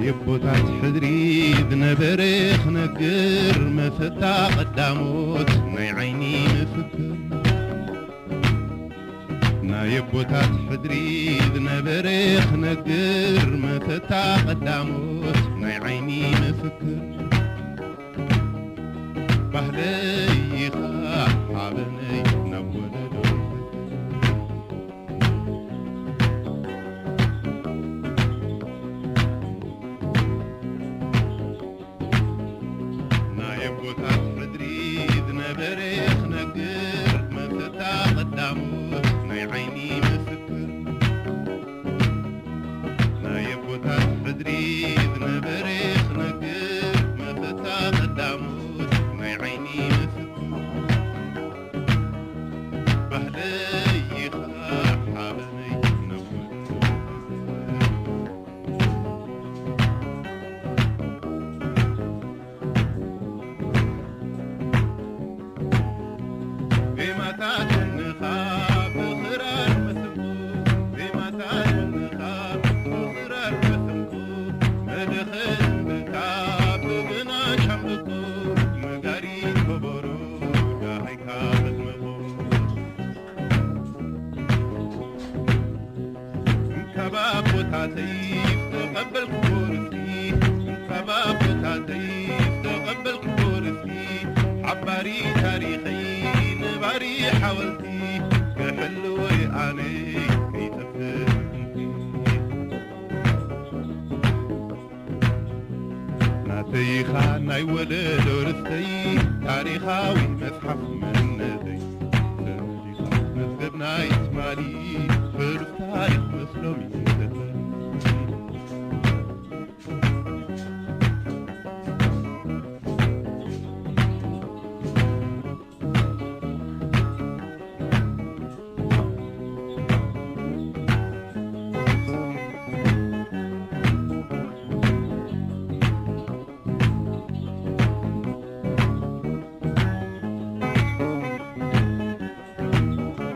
የቦታት ሕድሪ ዝነበረ ክነግር መሰታ ቀዳሞት ናይ ዓይኒ ምስክር። ናይ የቦታት ሕድሪ ዝነበረ ክነግር መሰታ ቀዳሞት ናይ ዓይኒ ምስክር። ባህለይ ኢኻ ሓበነይ ናብ ወለዶ። ናይ ኣቦታት ሕድሪ ዝነበረ ክነግር መሰታ ቀዳሞት ናይ ዓይኒ ምስክር። ናይ ኣቦታት ሕድሪ ዝነበረ ክነግር መሰታ ቀዳሞት ናይ ዓይኒ ምስክር። ባህለይ ኢኻ ሓበነይ ነቦይ። ዜማታትንኻ ብኽራር መሰንቆ፣ ዜማታትንኻ ብኽራር መሰንቆ፣ መድኽን ብታ ብብና ሻምብቆ፣ ነጋሪት ከበሮ ዳሃይካ መጥመቖ። እንካብ ኣቦታተይ ዝተቐበልኩዎ ርስቲ፣ እንካብ ኣቦታተይ ዝተቐበልኩዎ ርስቲ፣ ሓባሪ ታሪኸይ ነባሪ ሓወልቲ፣ ክሕልወይ ኣነ ከይጠፍእ ምእንቲ። ናተይኻ ናይ ወለዶ ርስተይ፣ ታሪኻዊ መጽሓፍ መንነተይ፣ ሰነዲኻ መዝገብ ናይ